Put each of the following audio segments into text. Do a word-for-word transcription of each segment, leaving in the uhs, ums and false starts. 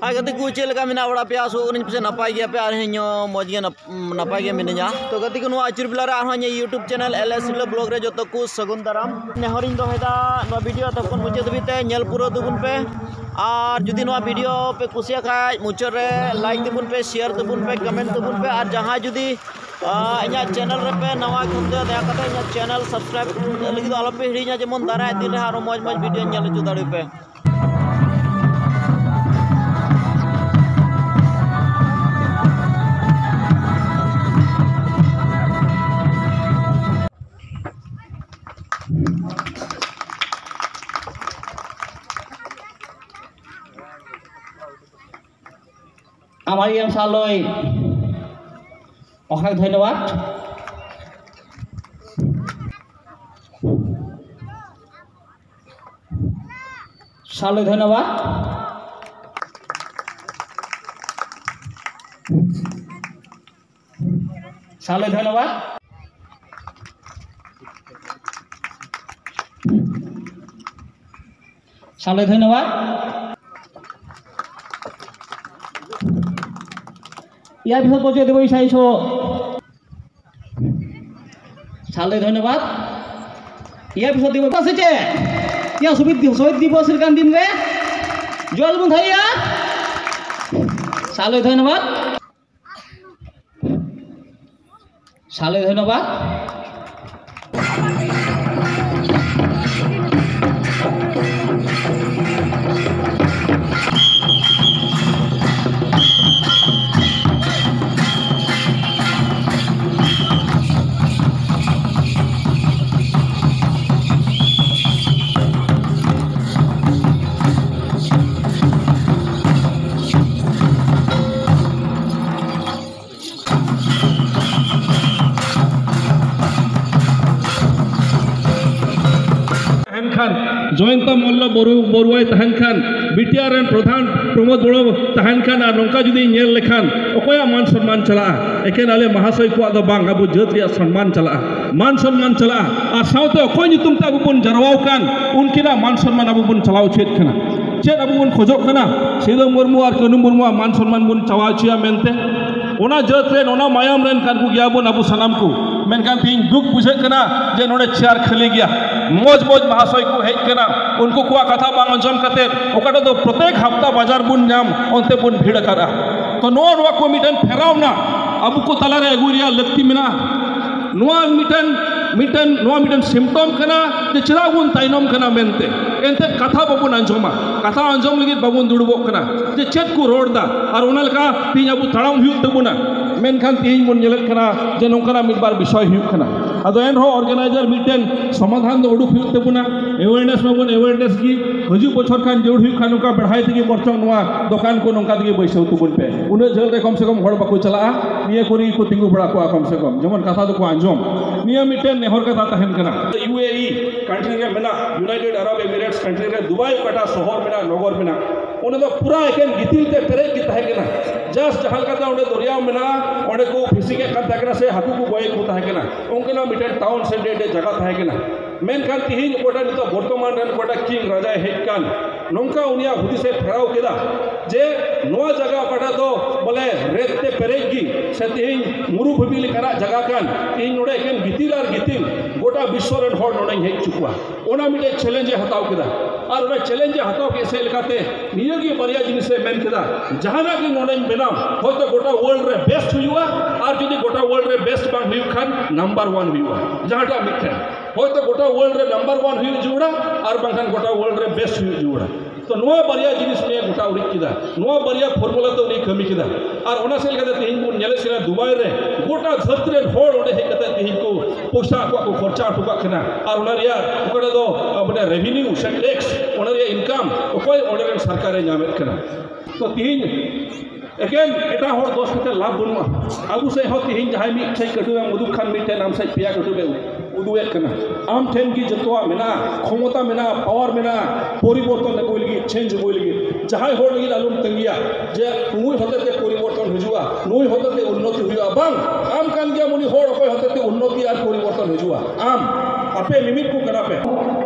ᱦᱟᱭ ᱜᱟᱛᱮ ᱠᱚ, ᱪᱮᱫ ᱞᱮᱠᱟ ᱢᱮᱱᱟᱜ ᱵᱟᱲᱟ ᱯᱮᱭᱟ? ᱟᱥᱚᱜ ᱠᱟᱹᱱᱟᱹᱧ ᱯᱟᱥᱮᱡ ᱱᱟᱯᱟᱭ ᱜᱮᱭᱟ ᱯᱮ, ᱟᱨ ᱤᱧ ᱦᱚᱸ ᱢᱚᱡᱽ ᱜᱮ ᱱᱟᱯ-, ᱱᱟᱯᱟᱭ ᱜᱮ ᱢᱤᱱᱟᱹᱧᱟ᱾ ᱛᱚ ᱜᱟᱛᱮ ᱠᱚ, ᱱᱚᱣᱟ ᱟᱹᱪᱩᱨ ᱵᱮᱞᱟ ᱨᱮ ᱟᱨᱦᱚᱸ ᱤᱧᱟᱹᱜ YouTube channel L S Blog ᱨᱮ ᱡᱚᱛᱚ ᱠᱚ ᱥᱟᱹᱜᱩᱱ ᱫᱟᱨᱟᱢ᱾ ᱱᱮᱦᱚᱨᱤᱧ ᱫᱚᱦᱚᱭᱮᱫᱟ, ᱱᱚᱣᱟ video ᱮᱛᱚᱦᱚᱵ ᱠᱷᱚᱱ ᱢᱩᱪᱟᱹᱫ ᱫᱷᱟᱹᱵᱤᱡ ᱛᱮ ᱧᱮᱞ ᱯᱩᱨᱟᱹᱣ ᱛᱟᱵᱚᱱ ᱯᱮ᱾ ᱟᱨ ᱡᱩᱫᱤ ᱱᱚᱣᱟ video ᱯᱮ ᱠᱩᱥᱤᱭᱟᱜ ᱠᱷᱟᱡ, ᱢᱩᱪᱟᱹᱫ ᱨᱮ like ᱛᱟᱵᱚᱱ ᱯᱮ, share ᱛᱟᱵᱚᱱ ᱯᱮ, comment ᱛᱟᱵᱚᱱ ᱯᱮ᱾ ᱟᱨ ᱡᱟᱦᱟᱸᱭ ᱡᱩᱫᱤ, ᱟ, ᱤᱧᱟᱹᱜ channel ᱨᱮᱯᱮ ᱱᱟᱣᱟ ᱠᱷᱟᱱ ᱫᱚ, ᱫᱟᱭᱟ ᱠᱟᱛᱮ ᱤᱧᱟᱹᱜ channel subscribe ᱞᱟᱹᱜᱤᱫ ᱫᱚ ᱟᱞᱚᱯᱮ ᱦᱤᱲᱤᱧᱟ, ᱡᱮᱢᱚᱱ ᱫᱟᱨᱟᱭ ᱫᱤᱱ ᱨᱮ ᱟᱨᱚ ᱢᱚᱡᱽ ᱢᱚᱡᱽ video ᱧᱮᱞ ᱦᱚᱪᱚ ᱫᱟᱲᱮᱭᱟᱯᱮ᱾ আমার ইয়াম সালই অনেক ধন্যবাদ। সালই ধন্যবাদ। সালই ধন্যবাদ। সালই ধন্যবাদ। ইয়াৰ পিছত পৰ্যায়ত দিব বিচাৰিছো। সালই ধন্যবাদ। ইয়াৰ পিছত দিব আছে যে, ইয়াৰ শ্বহীদ দি-, শ্বহীদ দিৱস ᱨᱮ ᱠᱟᱱ ᱫᱤᱱ ᱨᱮ ᱡᱚᱦᱟᱨ ᱵᱚᱱ ᱫᱷᱟᱭᱟ᱾ সালই ধন্যবাদ। সালই ধন্যবাদ। ᱛᱟᱦᱮᱱ ᱠᱷᱟᱱ, ᱡᱚᱭᱚᱱᱛᱟ ᱢᱚᱞᱞᱚ ᱵᱚᱨᱩ-, ᱵᱚᱨᱩᱣᱟᱭ ᱛᱟᱦᱮᱱ ᱠᱷᱟᱱ, ᱵᱤᱴᱤᱟᱨ ᱨᱮᱱ ᱯᱨᱚᱫᱷᱟᱱ ᱯᱨᱚᱢᱳᱫ ᱵᱚᱲᱚ ᱛᱟᱦᱮᱱ ᱠᱷᱟᱱ, ᱟᱨ ᱱᱚᱝᱠᱟ ᱡᱩᱫᱤ ᱧᱮᱞ ᱞᱮᱠᱷᱟᱱ, ᱚᱠᱚᱭᱟᱜ ᱢᱟᱱ ᱥᱚᱱᱢᱟᱱ ᱪᱟᱞᱟᱜᱼᱟ? ᱮᱠᱮᱱ ᱟᱞᱮ ᱢᱟᱦᱟᱥᱚᱭ ᱠᱚᱣᱟᱜ ᱫᱚ ᱵᱟᱝ, ᱟᱵᱚ ᱡᱟᱹᱛ ᱨᱮᱭᱟᱜ ᱥᱚᱱᱢᱟᱱ ᱪᱟᱞᱟᱜᱼᱟ, ᱢᱟᱱ ᱥᱚᱱᱢᱟᱱ ᱪᱟᱞᱟᱜᱼᱟ᱾ ᱟᱨ ᱥᱟᱶᱛᱮ ᱚᱠᱚᱭ ᱧᱩᱛᱩᱢ ᱛᱮ ᱟᱵᱚ ᱵᱚᱱ ᱡᱟᱨᱣᱟ ᱟᱠᱟᱱ, ᱩᱱᱠᱤᱱᱟᱜ ᱢᱟᱱ ᱥᱚᱱᱢᱟᱱ ᱟᱵᱚ ᱵᱚᱱ ᱪᱟᱞᱟᱣ ᱦᱚᱪᱚᱭᱮᱫ ᱠᱟᱱᱟ᱾ ᱪᱮᱫ ᱟᱵᱚ ᱵᱚᱱ ᱠᱷᱚᱡᱚᱜ ᱠᱟᱱᱟ? ᱥᱤᱫᱩ ᱢᱩᱨᱢᱩ ᱟᱨ ᱠᱟᱹᱱᱩ ᱢᱩᱨᱢᱩᱣᱟᱜ ᱢᱟᱱ ᱥᱚᱱᱢᱟᱱ ᱵᱚᱱ ᱪᱟᱵᱟ ᱦᱚᱪᱚᱭᱟ ᱢᱮᱱᱛᱮ᱾ ᱚᱱᱟ ᱡᱟᱹᱛ ᱨᱮᱱ, ᱚᱱᱟ ᱢᱟᱭᱟᱢ ᱨᱮᱱ ᱠᱟᱱ ᱠᱚ ᱜᱮᱭᱟ ᱵᱚᱱ ᱟᱵᱚ ᱥᱟᱱᱟᱢ ᱠᱚ᱾ ᱢᱮᱱᱠᱷᱟᱱ ᱛᱮᱦᱮᱧ ᱫᱩᱠ ᱵᱩᱡᱷᱟᱹᱜ ᱠᱟᱱᱟ ᱡᱮ ᱱᱚᱰᱮ ᱪᱮᱭᱟᱨ ᱠᱷᱟᱹᱞᱤ ᱜᱮᱭᱟ᱾ ᱢᱚᱡᱽ ᱢᱚᱡᱽ ᱢᱟᱦᱟᱥᱚᱭ ᱠᱚ ᱦᱮᱡ ᱠᱟᱱᱟ, ᱩᱱᱠᱩ ᱠᱚᱣᱟᱜ ᱠᱟᱛᱷᱟ ᱵᱟᱝ ᱟᱸᱡᱚᱢ ᱠᱟᱛᱮ ᱚᱠᱟᱴᱟᱜ ᱫᱚ ᱯᱨᱚᱛᱮᱠ ᱦᱟᱯᱛᱟ ᱵᱟᱡᱟᱨ ᱵᱚᱱ ᱧᱟᱢ, ᱚᱱᱛᱮ ᱵᱚᱱ ᱵᱷᱤᱲ ᱟᱠᱟᱫᱼᱟ᱾ ᱛᱚ ᱱᱚᱣᱟ, ᱱᱚᱣᱟ ᱠᱚ ᱢᱤᱫᱴᱮᱱ ᱯᱷᱮᱨᱟᱣ ᱨᱮᱱᱟᱜ ᱟᱵᱚ ᱠᱚ ᱛᱟᱞᱟᱨᱮ ᱟᱹᱜᱩᱭ ᱨᱮᱭᱟᱜ ᱞᱟᱹᱠᱛᱤ ᱢᱮᱱᱟᱜᱼᱟ᱾ ᱱᱚᱣᱟ ᱢᱤᱫᱴᱮᱱ, ᱢᱤᱫᱴᱮᱱ, ᱱᱚᱣᱟ ᱢᱤᱫᱴᱮᱱ symptom ᱠᱟᱱᱟ ᱡᱮ ᱪᱮᱫᱟᱜ ᱵᱚᱱ ᱛᱟᱭᱱᱚᱢ ᱠᱟᱱᱟ ᱢᱮᱱᱛᱮ᱾ ᱮᱱᱛᱮᱫ ᱠᱟᱛᱷᱟ ᱵᱟᱵᱚᱱ ᱟᱸᱡᱚᱢᱟ, ᱠᱟᱛᱷᱟ ᱟᱸᱡᱚᱢ ᱞᱟᱹᱜᱤᱫ ᱵᱟᱵᱚᱱ ᱫᱩᱲᱩᱵᱚᱜ ᱠᱟᱱᱟ ᱡᱮ ᱪᱮᱫ ᱠᱚ ᱨᱚᱲ ᱮᱫᱟ ᱟᱨ ᱚᱱᱟ ᱞᱮᱠᱟ ᱛᱮᱦᱮᱧ ᱟᱵᱚ ᱛᱟᱲᱟᱢ ᱦᱩᱭᱩᱜ ᱛᱟᱵᱚᱱᱟ᱾ ᱢᱮᱱᱠᱷᱟᱱ ᱛᱮᱦᱮᱧ ᱵᱚᱱ ᱧᱮᱞᱮᱫ ᱠᱟᱱᱟ ᱡᱮ ᱱᱚᱝᱠᱟᱱᱟᱜ ᱢᱤᱫ ᱵᱟᱨ ᱵᱤᱥᱚᱭ ᱦᱩᱭᱩᱜ ᱠᱟᱱᱟ᱾ ᱟᱫᱚ ᱮᱱᱨᱮᱦᱚᱸ organizer ᱢᱤᱫᱴᱮᱱ ᱥᱚᱢᱟᱫᱷᱟᱱ ᱫᱚ ᱩᱰᱩᱠ ᱦᱩᱭᱩᱜ ᱛᱟᱵᱚᱱᱟ᱾ Awareness ᱢᱟᱵᱚᱱ awareness ᱜᱮ, ᱦᱤᱡᱩᱜ ᱵᱚᱪᱷᱚᱨ ᱠᱷᱟᱱ ᱡᱟᱹᱨᱩᱲ ᱦᱩᱭᱩᱜ ᱠᱷᱟᱱ ᱱᱚᱝᱠᱟ ᱵᱮᱲᱦᱟᱭ ᱛᱮᱜᱮ ᱵᱚᱨᱪᱚᱝ ᱱᱚᱣᱟ ᱫᱚᱠᱟᱱ ᱠᱚ ᱱᱚᱝᱠᱟ ᱛᱮᱜᱮ ᱵᱟᱹᱭᱥᱟᱹᱣ ᱛᱟᱵᱚᱱ ᱯᱮ᱾ ᱩᱱᱟᱹᱜ ᱡᱷᱟᱹᱞ ᱨᱮ ᱠᱚᱢ ᱥᱮ ᱠᱚᱢ ᱦᱚᱲ ᱵᱟᱠᱚ ᱪᱟᱞᱟᱜᱼᱟ, ᱱᱤᱭᱟᱹ ᱠᱚᱨᱮ ᱜᱮᱠᱚ ᱛᱤᱸᱜᱩ ᱵᱟᱲᱟ ᱠᱚᱜᱼᱟ ᱠᱚᱢ ᱥᱮ ᱠᱚᱢ, ᱡᱮᱢᱚᱱ ᱠᱟᱛᱷᱟ ᱫᱚᱠᱚ ᱟᱸᱡᱚᱢ᱾ ᱱᱤᱭᱟᱹ ᱢᱤᱫᱴᱮᱱ ᱱᱮᱦᱚᱨ ᱠᱟᱛᱷᱟ ᱛᱟᱦᱮᱱ ᱠᱟᱱᱟ᱾ U A E country ᱨᱮ ᱢᱮᱱᱟᱜ, United Arab Emirates country ᱨᱮ ᱫᱩᱵᱟᱭ ᱚᱠᱟᱴᱟᱜ ᱥᱚᱦᱚᱨ ᱢᱮᱱᱟᱜ, ᱱᱚᱜᱚᱨ ᱢᱮᱱᱟᱜ, ᱚᱸᱰᱮ ᱫᱚ ᱯᱩᱨᱟ ᱮᱠᱮᱱ ᱜᱤᱛᱤᱞ ᱛᱮ ᱯᱮᱨᱮᱡ ᱜᱮ ᱛᱟᱦᱮᱸ ᱠᱟᱱᱟ᱾ Just ᱡᱟᱦᱟᱸ ᱞᱮᱠᱟᱛᱮ ᱚᱸᱰᱮ ᱫᱚᱨᱭᱟ ᱢᱮᱱᱟᱜᱼᱟ, ᱚᱸᱰᱮ ᱠᱚ fishing ᱮᱫ ᱠᱟᱱ ᱛᱟᱦᱮᱸ ᱠᱟᱱᱟ ᱥᱮ ᱦᱟᱹᱠᱩ ᱠᱚ ᱜᱚᱡ ᱮᱫ ᱠᱚ ᱛᱟᱦᱮᱸ ᱠᱟᱱᱟ, ᱚᱱᱠᱟᱱᱟᱜ ᱢᱤᱫᱴᱮᱱ town ᱥᱮ ᱰᱮ ᱰᱮ ᱡᱟᱭᱜᱟ ᱛᱟᱦᱮᱸ ᱠᱟᱱᱟ᱾ ᱢᱮᱱᱠᱷᱟᱱ ᱛᱤᱦᱤᱧ ᱚᱠᱚᱭᱴᱟᱜ ᱱᱤᱛᱚᱜ ᱵᱚᱨᱛᱚᱢᱟᱱ ᱨᱮᱱ ᱚᱠᱚᱭᱴᱟᱜ king ᱨᱟᱡᱟᱭ ᱦᱮᱡ ᱠᱟᱱ, ᱱᱚᱝᱠᱟ ᱩᱱᱤᱭᱟᱜ ᱦᱩᱫᱤᱥᱮ ᱯᱷᱮᱨᱟᱣ ᱠᱮᱫᱟ ᱡᱮ ᱱᱚᱣᱟ ᱡᱟᱭᱜᱟ ᱚᱠᱟᱴᱟᱜ ᱫᱚ ᱵᱚᱞᱮ ᱨᱮᱛ ᱛᱮ ᱯᱮᱨᱮᱡ ᱜᱮ ᱥᱮ ᱛᱤᱦᱤᱧ ᱢᱩᱨᱩᱵᱷᱩᱢᱤ ᱞᱮᱠᱟᱱᱟᱜ ᱡᱟᱭᱜᱟ ᱠᱟᱱ, ᱛᱤᱦᱤᱧ ᱱᱚᱰᱮ ᱮᱠᱮᱱ ᱜᱤᱛᱤᱞ ᱟᱨ ᱜᱤᱛᱤᱞ, ᱜᱚᱴᱟ ᱵᱤᱥᱥᱚ ᱨᱮᱱ ᱦᱚᱲ ᱱᱚᱰᱮᱧ ᱦᱮᱡ ᱦᱚᱪᱚ ᱠᱚᱣᱟ᱾ ᱚᱱᱟ ᱢᱤᱫᱴᱮᱡ challenge ᱮ ᱦᱟᱛᱟᱣ ᱠᱮᱫᱟ᱾ ᱟᱨ ᱚᱱᱟ challenge ᱮ ᱦᱟᱛᱟᱣ ᱠᱮᱫ ᱥᱮ ᱞᱮᱠᱟᱛᱮ ᱱᱤᱭᱟᱹ ᱜᱮ ᱵᱟᱨᱭᱟ ᱡᱤᱱᱤᱥ ᱮ ᱢᱮᱱ ᱠᱮᱫᱟ, ᱡᱟᱦᱟᱱᱟᱜ ᱜᱮ ᱱᱚᱰᱮᱧ ᱵᱮᱱᱟᱣ, ᱦᱚᱭᱛᱚ ᱜᱚᱴᱟ world ᱨᱮ best ᱦᱩᱭᱩᱜᱼᱟ, ᱟᱨ ᱡᱩᱫᱤ ᱜᱚᱴᱟ world ᱨᱮ best ᱵᱟᱝ ᱦᱩᱭᱩᱜ ᱠᱷᱟᱱ number one ᱦᱩᱭᱩᱜᱼᱟ, ᱡᱟᱦᱟᱸᱴᱟᱜ ᱢᱤᱫᱴᱮᱱ᱾ ᱦᱚᱭᱛᱚ ᱜᱚᱴᱟ world ᱨᱮ number one ᱦᱩᱭᱩᱜ ᱡᱟᱹᱨᱩᱲᱟ, ᱟᱨ ᱵᱟᱝᱠᱷᱟᱱ ᱜᱚᱴᱟ world ᱨᱮ best ᱦᱩᱭᱩᱜ ᱡᱟᱹᱨᱩᱲᱟ᱾ ᱛᱚ ᱱᱚᱣᱟ ᱵᱟᱨᱭᱟ ᱡᱤᱱᱤᱥ ᱩᱱᱤᱭ ᱜᱚᱴᱟ ᱩᱨᱤᱡ ᱠᱮᱫᱟ, ᱱᱚᱣᱟ ᱵᱟᱨᱭᱟ formula ᱛᱮ ᱩᱱᱤᱭ ᱠᱟᱹᱢᱤ ᱠᱮᱫᱟ᱾ ᱟᱨ ᱚᱱᱟ ᱥᱮᱫ ᱞᱮᱠᱟᱛᱮ ᱛᱮᱦᱮᱧ ᱵᱚᱱ ᱧᱮᱞᱮᱫ ᱠᱟᱱᱟ ᱫᱩᱵᱟᱭ ᱨᱮ ᱜᱚᱴᱟ ᱫᱷᱟᱹᱨᱛᱤ ᱨᱮᱱ ᱦᱚᱲ ᱚᱸᱰᱮ ᱦᱮᱡ ᱠᱟᱛᱮ ᱛᱮᱦᱮᱧ ᱠᱚ ᱯᱚᱭᱥᱟ ᱟᱠᱚᱣᱟᱜ ᱠᱚ ᱠᱷᱚᱨᱪᱟ ᱦᱚᱴᱚ ᱠᱟᱜ ᱠᱟᱱᱟ᱾ ᱟᱨ ᱚᱱᱟ ᱨᱮᱭᱟᱜ ᱚᱠᱟᱴᱟᱜ ᱫᱚ, ᱟ, ᱢᱟᱱᱮ revenue ᱥᱮ tax, ᱚᱱᱟ ᱨᱮᱭᱟᱜ income ᱚᱠᱚᱭ ᱚᱸᱰᱮ ᱨᱮᱱ ᱥᱚᱨᱠᱟᱨᱮ ᱧᱟᱢᱮᱫ ᱠᱟᱱᱟ? ᱛᱚ ᱛᱤᱦᱤᱧ ᱮᱠᱮᱱ ᱮᱴᱟᱜ ᱦᱚᱲ ᱫᱚᱥ ᱠᱟᱛᱮ ᱞᱟᱵᱷ ᱵᱟᱹᱱᱩᱜᱼᱟ᱾ ᱟᱵᱚ ᱥᱮᱫ ᱦᱚᱸ ᱛᱤᱦᱤᱧ ᱡᱟᱦᱟᱸᱭ ᱢᱤᱫᱴᱷᱮᱡ ᱠᱟᱹᱴᱩᱵ ᱮᱢ ᱩᱫᱩᱜ ᱠᱷᱟᱱ ᱢᱤᱫᱴᱷᱮᱡ ᱟᱢ ᱥᱮᱫ ᱯᱮᱭᱟ ᱠᱟᱹᱴᱩᱵ ᱮ ᱩᱫᱩᱜ ᱮᱫ ᱠᱟᱱᱟ᱾ ᱟᱢ ᱴᱷᱮᱱ ᱜᱮ ᱡᱚᱛᱚᱣᱟᱜ ᱢᱮᱱᱟᱜᱼᱟ, ᱠᱷᱚᱢᱚᱛᱟ ᱢᱮᱱᱟᱜᱼᱟ, power ᱢᱮᱱᱟᱜᱼᱟ, ᱯᱚᱨᱤᱵᱚᱨᱛᱚᱱ ᱟᱹᱜᱩᱭ ᱞᱟᱹᱜᱤᱫ, change ᱟᱹᱜᱩᱭ ᱞᱟᱹᱜᱤᱫ᱾ ᱡᱟᱦᱟᱸᱭ ᱦᱚᱲ ᱞᱟᱹᱜᱤᱫ ᱟᱞᱚᱢ ᱛᱟᱺᱜᱤᱭᱟ ᱡᱮ ᱱᱩᱭ ᱦᱚᱛᱮᱛᱮ ᱯᱚᱨᱤᱵᱚᱨᱛᱚᱱ ᱦᱤᱡᱩᱜᱼᱟ, ᱱᱩᱭ ᱦᱚᱛᱮᱛᱮ ᱩᱱᱱᱚᱛᱤ ᱦᱩᱭᱩᱜᱼᱟ᱾ ᱵᱟᱝ, ᱟᱢ ᱠᱟᱱ ᱜᱮᱭᱟᱢ ᱩᱱᱤ ᱦᱚᱲ ᱚᱠᱚᱭ ᱦᱚᱛᱮᱛᱮ ᱩᱱᱱᱚᱛᱤ ᱟᱨ ᱯᱚᱨᱤᱵᱚᱨᱛᱚᱱ ᱦᱤᱡᱩᱜᱼᱟ᱾ ᱟᱢ, ᱟᱯᱮ ᱢᱤᱢᱤᱫ ᱠᱚ ᱠᱟᱱᱟ ᱯᱮ᱾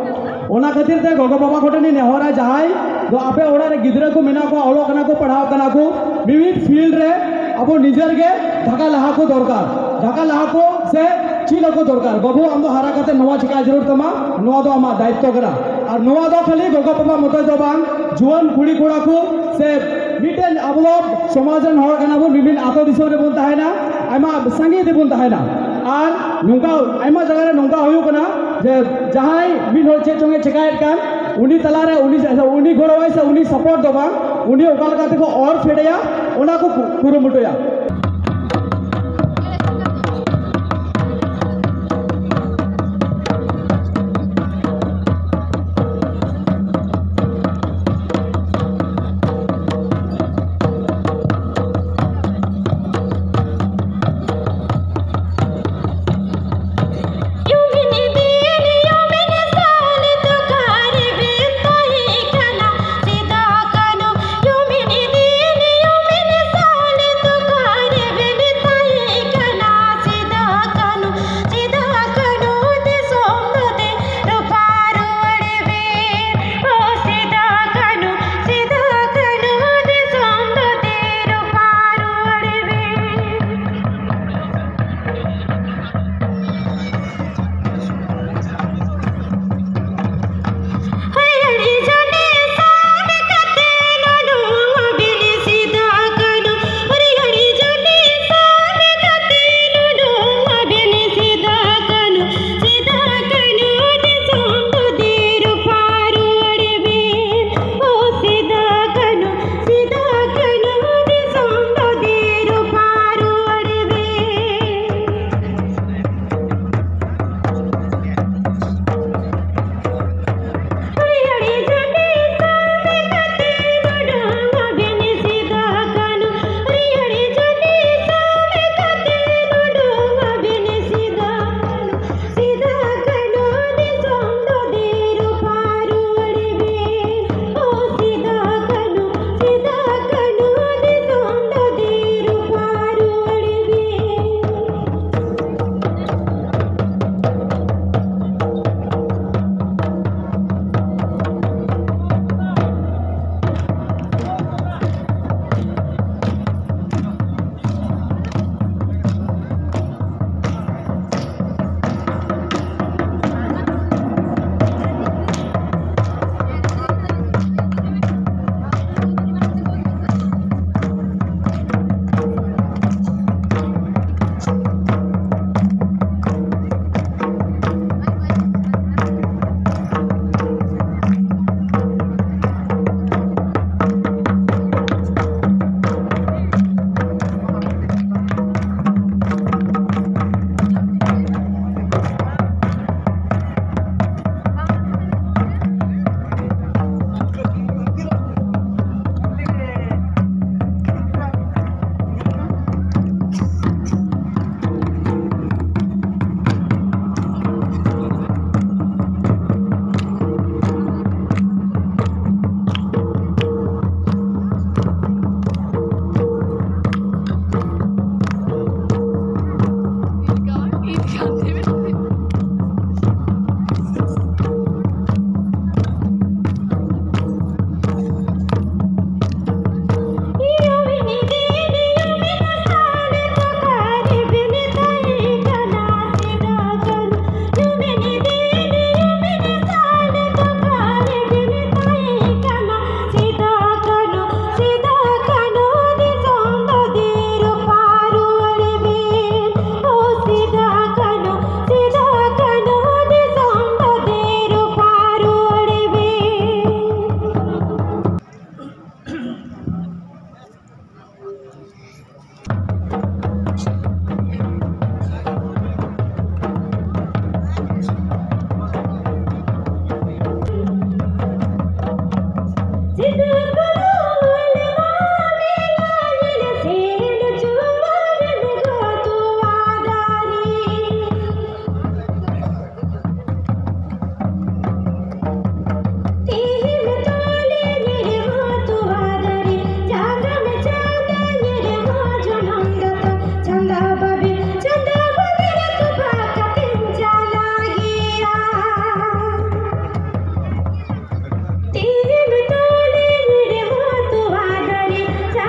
ᱚᱱᱟ ᱠᱷᱟᱹᱛᱤᱨ ᱛᱮ ᱜᱚᱜᱚ ᱵᱟᱵᱟ ᱠᱚᱴᱷᱮᱱᱤᱧ ᱱᱮᱦᱚᱨᱟ, ᱡᱟᱦᱟᱸᱭ ᱟᱫᱚ ᱟᱯᱮ ᱚᱲᱟᱜ ᱨᱮ ᱜᱤᱫᱽᱨᱟᱹ ᱠᱚ ᱢᱮᱱᱟᱜ ᱠᱚᱣᱟ, ᱚᱞᱚᱜ ᱠᱟᱱᱟ ᱠᱚ, ᱯᱟᱲᱦᱟᱣ ᱠᱟᱱᱟ ᱠᱚ, ᱢᱤᱢᱤᱫ ᱯᱷᱤᱞᱰ ᱨᱮ ᱟᱵᱚ ᱱᱤᱡᱮᱨ ᱜᱮ ᱰᱷᱟᱠᱟ ᱞᱟᱦᱟ ᱠᱚ ᱫᱚᱨᱠᱟᱨ, ᱰᱷᱟᱠᱟ ᱞᱟᱦᱟ ᱠᱚ ᱥᱮ ᱪᱮᱫ ᱟᱠᱚ ᱫᱚᱨᱠᱟᱨ᱾ ᱵᱟᱹᱵᱩ, ᱟᱢ ᱫᱚ ᱦᱟᱨᱟ ᱠᱟᱛᱮ ᱱᱚᱣᱟ ᱪᱤᱠᱟ ᱡᱟᱹᱨᱩᱲ ᱛᱟᱢᱟ, ᱱᱚᱣᱟ ᱫᱚ ᱟᱢᱟᱜ ᱫᱟᱭᱤᱛᱛᱚ ᱠᱟᱱᱟ᱾ ᱟᱨ ᱱᱚᱣᱟ ᱫᱚ ᱠᱷᱟᱹᱞᱤ ᱜᱚᱜᱚ ᱵᱟᱵᱟ ᱢᱚᱛᱚᱡ ᱫᱚ ᱵᱟᱝ, ᱡᱩᱣᱟᱹᱱ ᱠᱩᱲᱤ ᱠᱚᱲᱟ ᱠᱚ ᱥᱮ ᱢᱤᱫᱴᱮᱱ ᱟᱵᱚ ᱫᱚ ᱥᱚᱢᱟᱡᱽ ᱨᱮᱱ ᱦᱚᱲ ᱠᱟᱱᱟ ᱵᱚᱱ, ᱢᱤᱢᱤᱫ ᱟᱛᱳ ᱫᱤᱥᱚᱢ ᱨᱮᱵᱚᱱ ᱛᱟᱦᱮᱱᱟ, ᱟᱭᱢᱟ ᱥᱟᱸᱜᱮ ᱛᱮᱵᱚᱱ ᱛᱟᱦᱮᱱᱟ᱾ ᱟᱨ ᱱᱚᱝᱠᱟ ᱟᱭᱢᱟ ᱡᱟᱭᱜᱟ ᱨᱮ ᱱᱚᱝᱠᱟ ᱦᱩᱭᱩᱜ ᱠᱟᱱᱟ ᱡᱮ ᱡᱟᱦᱟᱸᱭ ᱢᱤᱫ ᱦᱚᱲ ᱪᱮᱫ ᱪᱚᱝ ᱮ ᱪᱮᱠᱟᱭᱮᱫ ᱠᱟᱱ, ᱩᱱᱤ ᱛᱟᱞᱟᱨᱮ ᱩᱱᱤ, ᱩᱱᱤ ᱜᱚᱲᱚᱣᱟᱭ ᱥᱮ ᱩᱱᱤ ᱥᱟᱯᱳᱨᱴ ᱫᱚ ᱵᱟᱝ, ᱩᱱᱤ ᱚᱠᱟ ᱞᱮᱠᱟ ᱛᱮᱠᱚ ᱚᱨ ᱯᱷᱮᱰᱮᱭᱟ, ᱚᱱᱟ ᱠᱚ ᱠᱩ-, ᱠᱩᱨᱩᱢᱩᱴᱩᱭᱟ᱾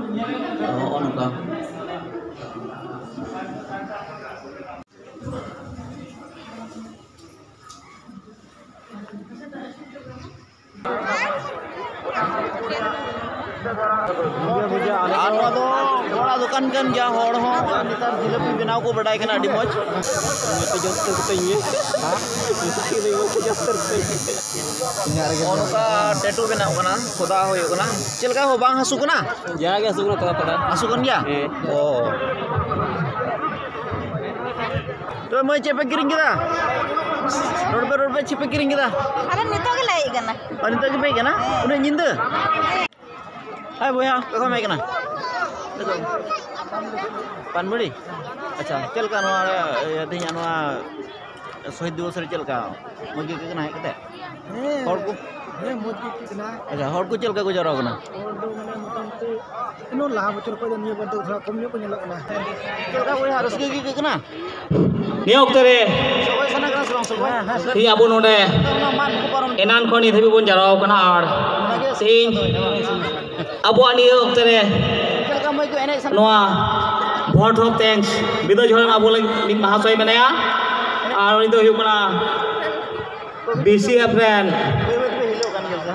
ᱱᱚᱜᱼᱚ ᱱᱚᱝᱠᱟ᱾ ᱟᱨ ᱱᱚᱣᱟ ᱫᱚ ᱦᱚᱲᱟᱜ ᱫᱚᱠᱟᱱ ᱠᱟᱱ ᱜᱮᱭᱟ, ᱦᱚᱲ ᱦᱚᱸ ᱱᱮᱛᱟᱨ ᱡᱤᱞᱟᱹᱯᱤ ᱵᱮᱱᱟᱣ ᱠᱚ ᱵᱟᱰᱟᱭ ᱠᱟᱱᱟ, ᱟᱹᱰᱤ ᱢᱚᱡᱽ᱾ ᱱᱚᱜᱼᱚ ᱱᱚᱝᱠᱟ ᱴᱮᱴᱩ ᱵᱮᱱᱟᱣ ᱠᱟᱱᱟ, ᱠᱷᱚᱫᱟ ᱦᱩᱭᱩᱜ ᱠᱟᱱᱟ᱾ ᱪᱮᱫ ᱞᱮᱠᱟ ᱦᱚᱸ ᱵᱟᱝ ᱦᱟᱹᱥᱩ ᱠᱟᱱᱟ? ᱡᱟᱜᱮ ᱦᱟᱹᱥᱩ ᱠᱟᱱᱟ ᱛᱷᱚᱲᱟ ᱛᱷᱚᱲᱟ᱾ ᱦᱟᱹᱥᱩ ᱠᱟᱱ ᱜᱮᱭᱟ? ᱦᱮᱸ᱾ ᱚ᱾ ᱛᱚ ᱢᱟᱹᱭ, ᱪᱮᱫ ᱯᱮ ᱠᱤᱨᱤᱧ ᱠᱮᱫᱟ? ᱨᱚᱲ ᱯᱮ, ᱨᱚᱲ ᱯᱮ, ᱪᱮᱫ ᱯᱮ ᱠᱤᱨᱤᱧ ᱠᱮᱫᱟ? ᱟᱞᱮ ᱱᱤᱛᱚᱜ ᱜᱮᱞᱮ ᱦᱮᱡ ᱟᱠᱟᱱᱟ᱾ ᱟᱨ ᱱᱤᱛᱚᱜ ᱜᱮᱯᱮ ᱦᱮᱡ ᱟᱠᱟᱱᱟ? ᱩᱱᱟᱹᱜ ᱧᱤᱫᱟᱹ? ᱦᱮᱸ ᱵᱚᱭᱦᱟ, ᱚᱠᱟ ᱠᱷᱚᱱ ᱦᱮᱡ ᱟᱠᱟᱱᱟ? ᱯᱟᱱᱵᱟᱲᱤ? ᱟᱪᱪᱷᱟ, ᱪᱮᱫ ᱞᱮᱠᱟ ᱱᱚᱣᱟ, ᱤᱭᱟᱹ, ᱛᱮᱦᱮᱧᱟᱜ ᱱᱚᱣᱟ ᱥᱚᱦᱤᱫ ᱫᱤᱵᱚᱥ ᱨᱮ ᱪᱮᱫ ᱞᱮᱠᱟ? ᱢᱚᱡᱽ ᱜᱮ ᱟᱹᱭᱠᱟᱹᱜ ᱠᱟᱱᱟ ᱦᱮᱡ ᱠᱟᱛᱮ? ᱦᱮᱸ, ᱦᱚᱲ ᱠᱚ? ᱦᱮᱸ, ᱢᱚᱡᱽ ᱜᱮ ᱟᱹᱭᱠᱟᱹᱜ ᱠᱟᱱᱟ᱾ ᱟᱪᱪᱷᱟ, ᱦᱚᱲ ᱠᱚ ᱪᱮᱫ ᱞᱮᱠᱟ ᱠᱚ ᱡᱟᱣᱨᱟ ᱠᱟᱱᱟ? ᱦᱚᱲ ᱫᱚ ᱢᱟᱱᱮ ᱢᱚᱴᱟᱢᱩᱴᱤ ᱮᱱᱦᱚᱸ ᱞᱟᱦᱟ ᱵᱚᱪᱷᱚᱨ ᱠᱷᱚᱱ ᱫᱚ ᱱᱤᱭᱟᱹ ᱵᱟᱨ ᱫᱚ ᱛᱷᱚᱲᱟ ᱠᱚᱢ ᱧᱚᱜ ᱠᱚ ᱧᱮᱞᱚᱜ ᱠᱟᱱᱟ᱾ ᱪᱮᱫ ᱞᱮᱠᱟ ᱵᱚᱭᱦᱟ, ᱨᱟᱹᱥᱠᱟᱹ ᱜᱮ ᱟᱹᱭᱠᱟᱹᱜ ᱠᱟᱱᱟ? ᱱᱤᱭᱟᱹ ᱚᱠᱛᱮ ᱨᱮ ᱥᱚᱜᱚᱭ ᱥᱟᱱᱟ ᱠᱟᱱᱟ ᱥᱮ ᱵᱟᱝ ᱥᱚᱜᱚᱭ? ᱦᱮᱸ, ᱦᱮᱸ, ᱥᱟᱹᱨᱤ᱾ ᱛᱮᱦᱮᱧ ᱟᱵᱚ ᱱᱚᱰᱮ ᱚᱱᱟ ᱢᱟᱫ ᱠᱚ ᱯᱟᱨᱚᱢ ᱮᱱᱟᱱ ᱠᱷᱚᱱ ᱱᱤᱛ ᱦᱟᱹᱵᱤᱡ ᱵᱚᱱ ᱡᱟᱣᱨᱟ ᱟᱠᱟᱱᱟ ᱟᱨ ᱚᱱᱟᱜᱮ ᱛᱮᱦᱮᱧ ᱥᱟᱹᱨᱤ ᱫᱚ᱾ ᱟᱵᱚᱣᱟᱜ ᱱᱤᱭᱟᱹ ᱚᱠᱛᱮ ᱨᱮ ᱪᱮᱫ ᱞᱮᱠᱟ ᱢᱟᱹᱭ ᱠᱚ ᱮᱱᱮᱡ ᱥᱟᱱᱟ? ᱱᱚᱣᱟ vote of thanks ᱵᱤᱫᱟᱹ ᱡᱚᱦᱟᱨ ᱟᱵᱚ ᱞᱟᱹᱜᱤᱫ ᱢᱤᱫ ᱢᱟᱦᱟᱥᱚᱭ ᱢᱮᱱᱟᱭᱟ, ᱟᱨ ᱩᱱᱤ ᱫᱚ ᱦᱩᱭᱩᱜ ᱠᱟᱱᱟ ᱵᱤ ᱥᱤ ᱮᱯᱷ ᱨᱮᱱ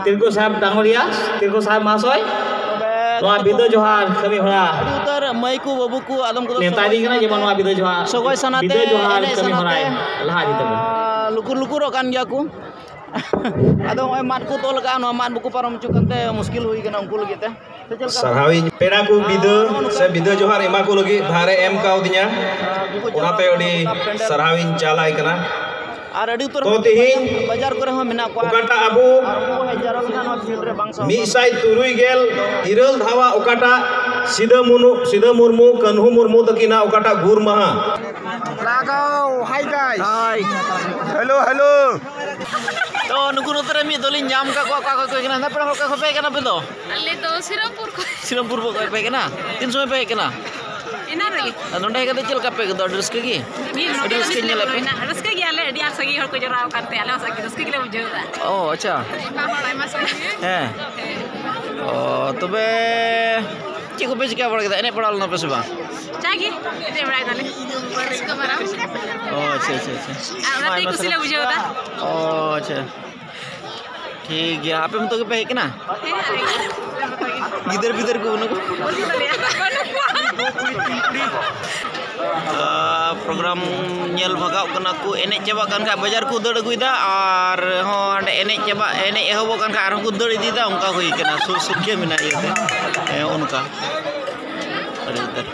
ᱛᱤᱨᱠᱳ ᱥᱟᱦᱮᱵᱽ ᱰᱟᱝᱜᱚᱨᱤᱭᱟ, ᱛᱤᱨᱠᱳ ᱥᱟᱦᱮᱵᱽ ᱢᱟᱦᱟᱥᱚᱭ, ᱱᱚᱣᱟ ᱵᱤᱫᱟᱹ ᱡᱚᱦᱟᱨ ᱠᱟᱹᱢᱤ ᱦᱚᱨᱟ ᱟᱹᱰᱤ ᱩᱛᱟᱹᱨ ᱢᱟᱹᱭ ᱠᱚ ᱵᱟᱹᱵᱩ ᱠᱚ ᱟᱫᱚᱢ ᱠᱚᱫᱚ ᱱᱮᱣᱛᱟ ᱤᱫᱤ ᱠᱟᱱᱟ, ᱡᱮᱢᱚᱱ ᱱᱚᱣᱟ ᱵᱤᱫᱟᱹ ᱡᱚᱦᱟᱨ, ᱥᱚᱜᱚᱭ ᱥᱟᱱᱟᱛᱮ, ᱵᱤᱫᱟᱹ ᱡᱚᱦᱟᱨ ᱮᱱᱮᱡ ᱠᱟᱹᱢᱤ ᱥᱟᱱᱟᱛᱮ, ᱦᱚᱨᱟᱭ ᱞᱟᱦᱟ ᱤᱫᱤ ᱛᱟᱵᱚᱱ᱾ ᱟᱨ, ᱞᱩᱠᱩᱨ ᱞᱩᱠᱩᱨᱚᱜ ᱠᱟᱱ ᱜᱮᱭᱟ ᱠᱚ᱾ ᱟᱫᱚ ᱱᱚᱜᱼᱚᱭ ᱢᱟᱫ ᱠᱚ ᱛᱚᱞ ᱠᱟᱜᱼᱟ, ᱱᱚᱣᱟ ᱢᱟᱫ ᱵᱟᱠᱚ ᱯᱟᱨᱚᱢ ᱦᱚᱪᱚ ᱠᱟᱱᱛᱮ ᱢᱩᱥᱠᱤᱞ ᱦᱩᱭ ᱠᱟᱱᱟ ᱩᱱᱠᱩ ᱞᱟᱹᱜᱤᱫ ᱛᱮ᱾ ᱥᱮ ᱪᱮᱫ ᱞᱮᱠᱟ? ᱥᱟᱨᱦᱟᱣᱤᱧ, ᱯᱮᱲᱟ ᱠᱚ ᱵᱤᱫᱟᱹ ᱥᱮ ᱵᱤᱫᱟᱹ ᱡᱚᱦᱟᱨ ᱮᱢᱟ ᱠᱚ ᱞᱟᱹᱜᱤᱫ ᱵᱷᱟᱨᱮ ᱮᱢ ᱠᱟᱣᱫᱤᱧᱟ, ᱚᱱᱟᱛᱮ ᱟᱹᱰᱤ ᱥᱟᱨᱦᱟᱣᱤᱧ ᱪᱟᱞᱟᱭ ᱠᱟᱱᱟ᱾ ᱟᱨ ᱟᱹᱰᱤ ᱩᱛᱟᱹᱨ ᱛᱚ ᱦᱚᱲ ᱛᱮᱦᱮᱧ ᱵᱟᱡᱟᱨ ᱠᱚᱨᱮ ᱦᱚᱸ ᱢᱮᱱᱟᱜ ᱠᱚᱣᱟ᱾ ᱚᱠᱟᱴᱟᱜ ᱟᱵᱚ ᱟᱨ ᱩᱱᱠᱩ ᱦᱚᱸ ᱦᱮᱡ ᱡᱟᱣᱨᱟ ᱞᱮᱱᱠᱷᱟᱱ ᱱᱚᱣᱟ field ᱨᱮ ᱵᱟᱝ ᱥᱟᱦᱚᱵ ᱢᱤᱫ ᱥᱟᱭ ᱛᱩᱨᱩᱭ ᱜᱮᱞ ᱤᱨᱟᱹᱞ ᱫᱷᱟᱣᱟᱜ ᱚᱠᱟᱴᱟᱜ ᱥᱤᱫᱟᱹ ᱢᱩᱱᱩ-, ᱥᱤᱫᱟᱹ ᱢᱩᱨᱢᱩ, ᱠᱟᱹᱱᱦᱩ ᱢᱩᱨᱢᱩ ᱛᱟᱹᱠᱤᱱᱟᱜ ᱚᱠᱟᱴᱟᱜ ᱜᱩᱨ ᱢᱟᱦᱟ᱾ ᱞᱟᱜᱟᱣ, hi guys. Hi. Hello, hello. ᱛᱚ, ᱱᱩᱠᱩ ᱱᱚᱛᱮ ᱨᱮ ᱢᱤᱫ ᱫᱚᱞᱤᱧ ᱧᱟᱢ ᱟᱠᱟᱫ ᱠᱚᱣᱟ, ᱚᱠᱟ ᱠᱷᱚᱱ ᱠᱚ ᱦᱮᱡ ᱠᱟᱱᱟ? ᱦᱮᱸᱫᱟᱯᱟᱲᱟ ᱦᱚᱲ ᱚᱠᱟ ᱠᱷᱚᱱ ᱯᱮ ᱦᱮᱡ ᱠᱟᱱᱟ ᱟᱯᱮ ᱫᱚ? ᱟᱞᱮ ᱫᱚ ᱥᱤᱨᱟᱢᱯᱩᱨ ᱠᱷᱚᱱ᱾ ᱥᱤᱨᱟᱢᱯᱩᱨ ᱠᱷᱚᱱ ᱯᱮ ᱦᱮᱡ ᱠᱟᱱᱟ? ᱛᱤᱱ ᱥᱚᱢᱚᱭ ᱯᱮ ᱦᱮᱡ ᱠᱟᱱᱟ? ᱮᱱᱟᱱ ᱨᱮᱜᱮ᱾ ᱟᱨ ᱱᱚᱸᱰᱮ ᱦᱮᱡ ᱠᱟᱛᱮ ᱪᱮᱫ ᱞᱮᱠᱟ ᱯᱮ ᱟᱹᱭᱠᱟᱹᱣ ᱫᱟ? ᱟᱹᱰᱤ ᱨᱟᱹᱥᱠᱟᱹ ᱜᱮ? ᱢᱤᱫ ᱟᱹᱰᱤ ᱨᱟᱹᱥᱠᱟᱹ ᱧᱮᱞᱮᱫ ᱯᱮ᱾ ᱨᱟᱹᱥᱠᱟᱹ ᱜᱮᱭᱟᱞᱮ, ᱟᱹᱰᱤ ᱟᱸᱴ ᱥᱟᱸᱜᱮ ᱦᱚᱲ ᱠᱚ ᱡᱟᱣᱨᱟ ᱟᱠᱟᱱ ᱛᱮ ᱟᱞᱮ ᱦᱚᱸ ᱥᱟᱸᱜᱮ ᱨᱟᱹᱥᱠᱟᱹ ᱜᱮᱞᱮ ᱵᱩᱡᱷᱟᱹᱣ ᱮᱫᱟ᱾ ᱚ, ᱟᱪᱪᱷᱟ᱾ ᱟᱭᱢᱟ ᱦᱚᱲ, ᱟᱭᱢᱟ ᱥᱟᱸᱜᱮ᱾ ᱦᱮᱸ᱾ ᱚ, ᱛᱚᱵᱮ ᱪᱮᱫ ᱠᱚᱯᱮ ᱪᱤᱠᱟᱹ ᱵᱟᱲᱟ ᱠᱮᱫᱟ? ᱮᱱᱮᱡ ᱵᱟᱲᱟ ᱞᱮᱱᱟ ᱯᱮ ᱥᱮ ᱵᱟᱝ? ᱡᱟᱜᱮ ᱮᱱᱮᱡ ᱵᱟᱲᱟᱭ ᱫᱟᱞᱮ᱾ ᱨᱟᱹᱥᱠᱟᱹ ᱢᱟᱨᱟᱝ᱾ ᱚ, ᱟᱪᱪᱷᱟ, ᱟᱪᱪᱷᱟ, ᱟᱪᱪᱷᱟ᱾ ᱟᱨ ᱚᱱᱟᱛᱮ ᱟᱭᱢᱟ ᱠᱩᱥᱤ ᱞᱮ ᱥᱟᱨᱦᱟᱣ᱾ ᱵᱩᱡᱷᱟᱹᱣ ᱮᱫᱟ᱾ ᱚ, ᱟᱪᱪᱷᱟ᱾ ᱴᱷᱤᱠ ᱜᱮᱭᱟ, ᱟᱯᱮ ᱢᱚᱛᱚ ᱜᱮᱯᱮ ᱦᱮᱡ ᱠᱟᱱᱟ? ᱦᱮᱸ, ᱟᱞᱮ ᱜᱮ᱾ ᱜᱤᱫᱟᱹᱨ ᱯᱤᱫᱟᱹᱨ ᱠᱚ ᱵᱟᱹᱱᱩᱜ ᱠᱚᱣᱟ? ᱵᱟᱹᱱᱩᱜ ᱛᱟᱞᱮᱭᱟ᱾ ᱵᱟᱹᱱᱩᱜ ᱠᱚᱣᱟ᱾ ᱟᱨ ᱯᱨᱳᱜᱨᱟᱢ ᱧᱮᱞ ᱵᱷᱟᱜᱟᱣᱜ ᱠᱟᱱᱟ ᱠᱚ, ᱮᱱᱮᱡ ᱪᱟᱵᱟᱜ ᱠᱟᱱ ᱠᱷᱟᱡ ᱵᱟᱡᱟᱨ ᱠᱚ ᱫᱟᱹᱲ ᱟᱹᱜᱩᱭᱮᱫᱟ, ᱟᱨ ᱦᱚᱸ ᱦᱟᱸᱰᱮ ᱮᱱᱮᱡ ᱪᱟᱵᱟᱜ, ᱮᱱᱮᱡ ᱮᱦᱚᱵᱚᱜ ᱠᱟᱱ ᱠᱷᱟᱡ ᱟᱨᱦᱚᱸ ᱠᱚ ᱫᱟᱹᱲ ᱤᱫᱤᱭᱮᱫᱟ, ᱚᱱᱠᱟ ᱦᱩᱭ ᱠᱟᱱᱟ, ᱥᱩᱨ ᱥᱩᱨ ᱜᱮ ᱢᱮᱱᱟᱜ ᱤᱭᱟᱹᱛᱮ᱾ ᱦᱮᱸ, ᱚᱱᱠᱟ᱾ ᱟᱹᱰᱤ ᱩᱛᱟᱹᱨ᱾